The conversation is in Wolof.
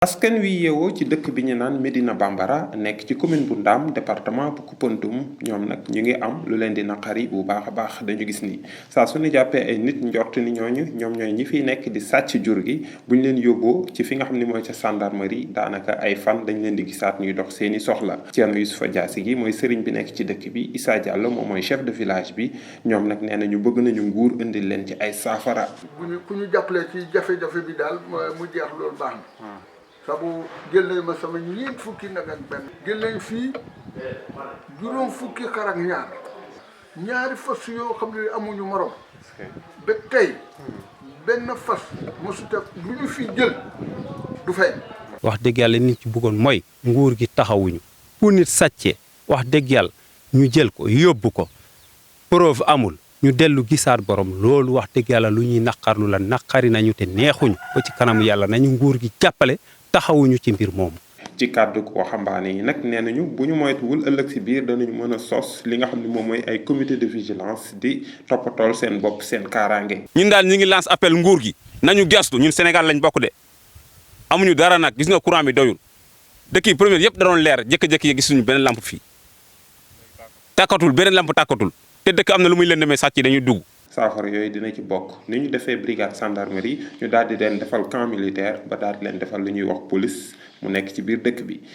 askan wi yeewoo ci dëkk bi ñu naan Médina Bambara nekk ci commune bu Ndaam département bu Koumpentoum ñoom nag ñu ngi am lu leen di naqari bu baax a baax dañu gis ni saa su ñu jàppee ay nit njort ni ñoom ñooy ñi fiy nekk di sàcc jur gi bu ñu leen yóbboo ci fi nga xam ne mooy ca gendarmerie daanaka ay fan dañ leen di gisaat ñuy dox seeni soxla. Thierno Youssoufa Diassi gi mooy sëriñ bi nekk ci dëkk bi, Issa Diallo moom mooy chef de village bi ñoom nag nee na ñu bëgg nañu nguur indil leen ci ay saafara. ku ñu jàppale ci jafe-jafe bi daal mu jeex loolu baax na. sabu jël nañ ma sama ñeent fukki nag ak benn. jël nañ fii juróom fukki xar ak ñaari fas yoo xam ne amuñu morom ba tey benn fas mosuta lu ñu fi jël du fay. wax dëgg yàlla nit ci bëggoon mooy nguur gi taxawuñu fu nit sàccee wax dëgg yàlla ñu jël ko yóbbu ko preuve amul ñu dellu gisaat borom loolu wax dëgg yàlla lu ñuy naqarlu la naqari nañu te neexuñu ba ci kanam yàlla nañu nguur gi jàppale taxawuñu ci mbir moomu. ci kàddu waxambaane yi nag nee nañu bu ñu moytuwul ëllëg si biir danañu mën a sos li nga xam ne moom mooy ay comité de vigilance di toppatool seen bopp seen kaaraange. ñun daal ñu ngi lance appel nguur gi nañu gestu ñun Sénégal lañ bokk de amuñu dara nag gis nga courant bi doyul dëkk yi première yëpp da doon leer jékki-jékki yi gisuñu beneen lampe fii tàkkatul beneen lampe tàkkatul te dëkk am na lu muy leen demee sàcc yi dañuy dugg. saafara yooyu dina ci bokk ni ñu defee brigade gendarmerie ñu daal di leen defal camp militaire ba daal di leen defal lu ñuy wax police mu nekk ci biir dëkk bi.